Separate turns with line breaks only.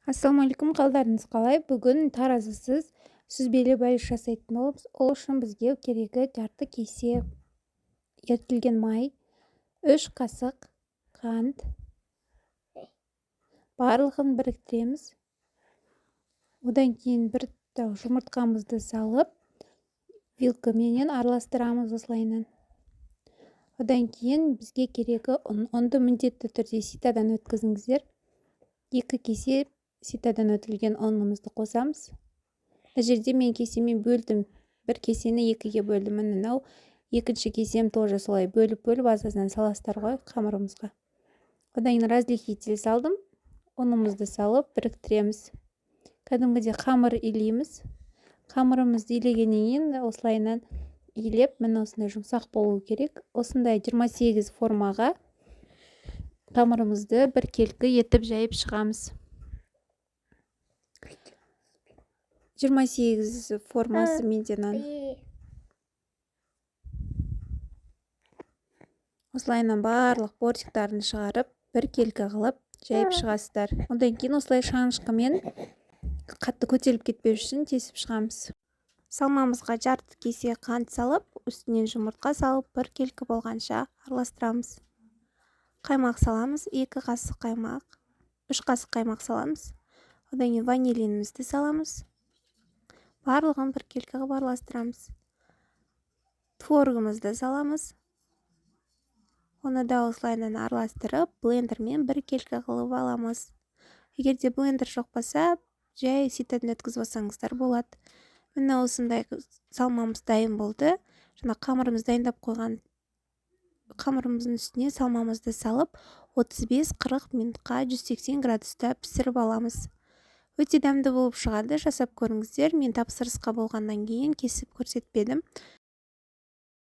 Ассалаумағалейкум, қалдарыңыз қалай? Бүгін таразысыз сүзбелі бәліш жасайтын боламыз. Ол үшін бізге керегі жарты кесе ерітілген май, 3 қасық қант. Барлығын біріктіреміз. Одан кейін бір жұмыртқамызды салып, вилкаменен араластырамыз осылайынан. Одан кейін бізге керегі ұн. Ұнды міндетті түрде ситадан өткізіңіздер. 2 кесе ситадан өтілген ұнымызды қосамыз. Мына жерде мен кесемен бөлдім. Бір кесені екіге бөлдім. Міне, мынау екінші кесем, тоже солай бөліп-бөліп аз-аздан саласыздар ғой қамырымызға. Одан кейін разрыхлитель салдым. Ұнымызды салып біріктіреміз. Кәдімгідей қамыр илейміз. Қамырымызды илегеннен кейін осылайынан илеп, міне, осындай жұмсақ болу керек. Осындай 28 формаға қамырымызды біркелкі етіп жайып шығамыз. 28 формасы менде мынаның. Осылайынан барлық бортиктарын шығарып, біркелкі қылып жайып шығасыздар. Одан кейін осылай шанышқымен қатты көтеріліп кетпеу үшін тесіп шығамыз. Салмамызға жарты кесе қант салып, үстінен жұмыртқа салып, біркелкі болғанша араластырамыз. Қаймақ саламыз, 2 қасық қаймақ, 3 қасық қаймақ саламыз. Одан кейін ванилинімізді саламыз. Барлығын біркелкі қылып араластырамыз. Творогымызды саламыз. Оны да осылайынан араластырып, блендермен біркелкі қылып аламыз. Егер де блендер жоқ болса, жай ситадан өткізіп алсаңыздар болады. Міне, осындай салмамыз дайын болды. Жаңа қамырымызды дайындап қойған қамырымыздың үстіне салмамызды салып, 35-40 минутқа 180 градуста пісіріп аламыз. Өте дәмді болып шығады, жасап көріңіздер. Мен тапсырысқа болғаннан кейін кесіп көрсетпедім.